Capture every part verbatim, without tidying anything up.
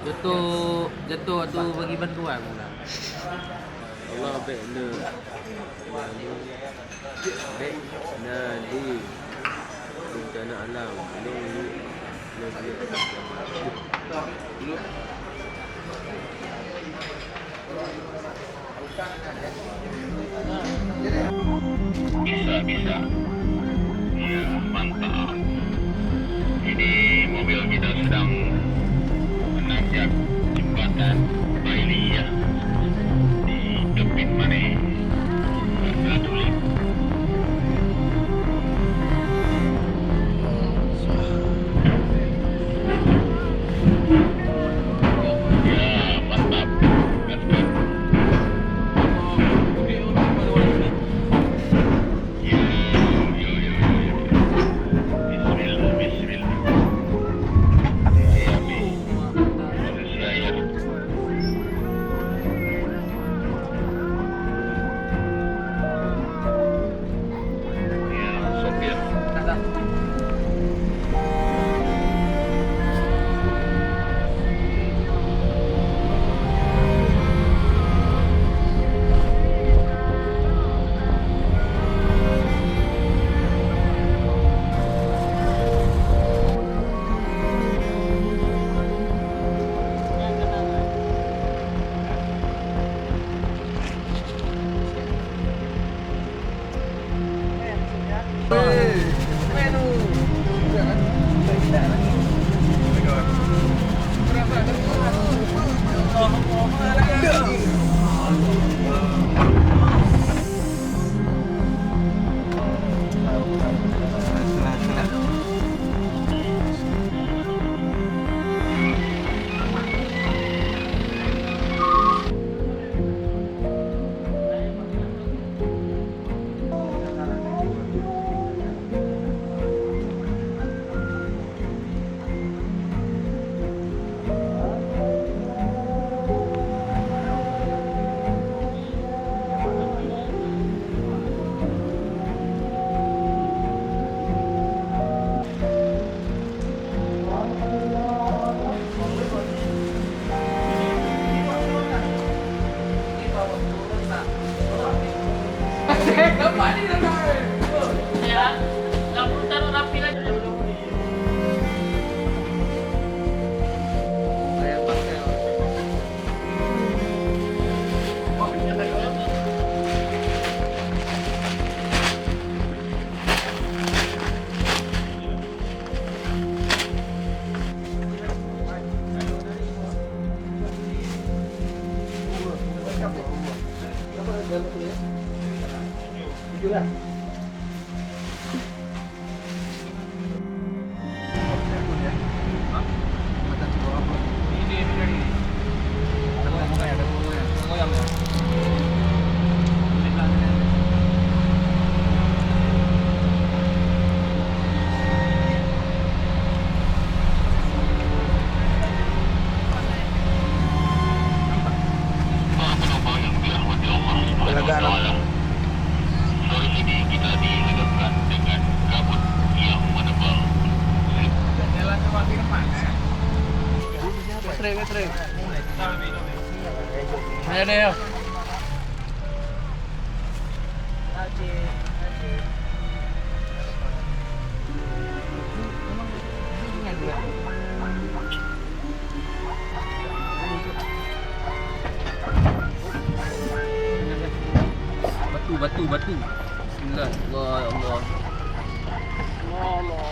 Jatuh, jatuh tu bagi bantuan pula. Allah bèk na, bèk na di bencana alam. Ini, ini, ini. Bisa, bisa. Ya, mantap. Ini mobil kita sedang menanjak jembatan Bailey, ya. Di Kepin Mane. Nggak tulis. Ya, mantap. Gaskan. Ya, ya, ya, ya, ya. Bismillah, bismillah. Ya, Abi. Manusia, ya. Ya, sopir. Para penumpang yang dirahmati Allah Subhanahu wa Taala, sore ini kita dihadapkan dengan kabut yang menebal. Ayo deh. Batu, batu, batu. Bismillah. Allah, ya Allah. Allah, Allah.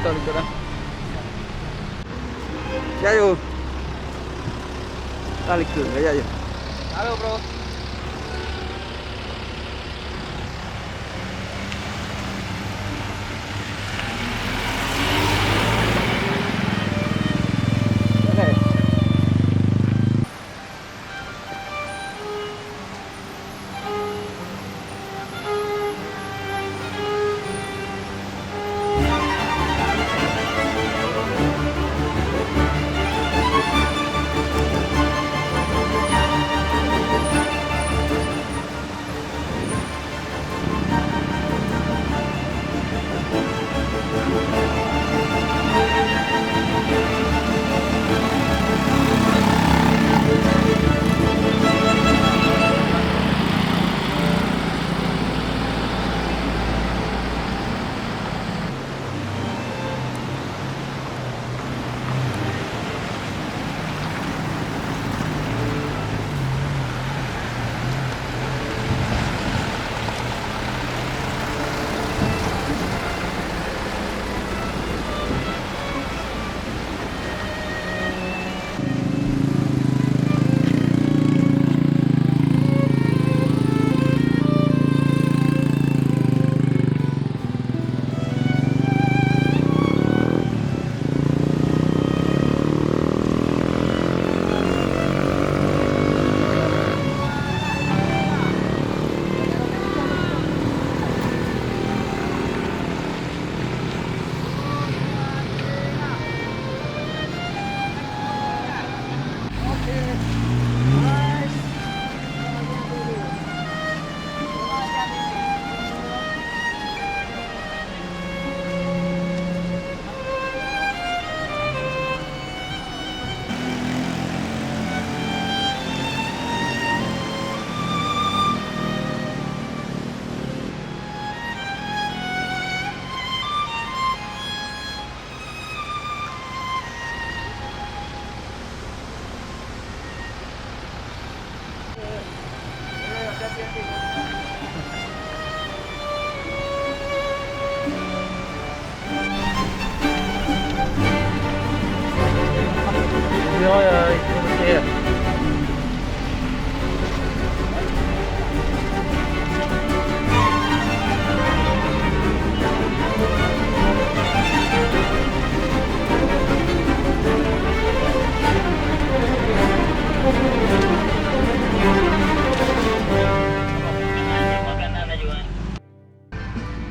Likot dah. Ya, yo. Dah likot, ya, yo. Halo, bro.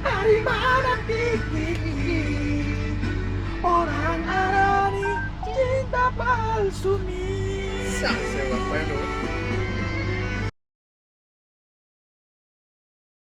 Dari mana titik orang arani cinta palsu ni? Sang sewa pelu.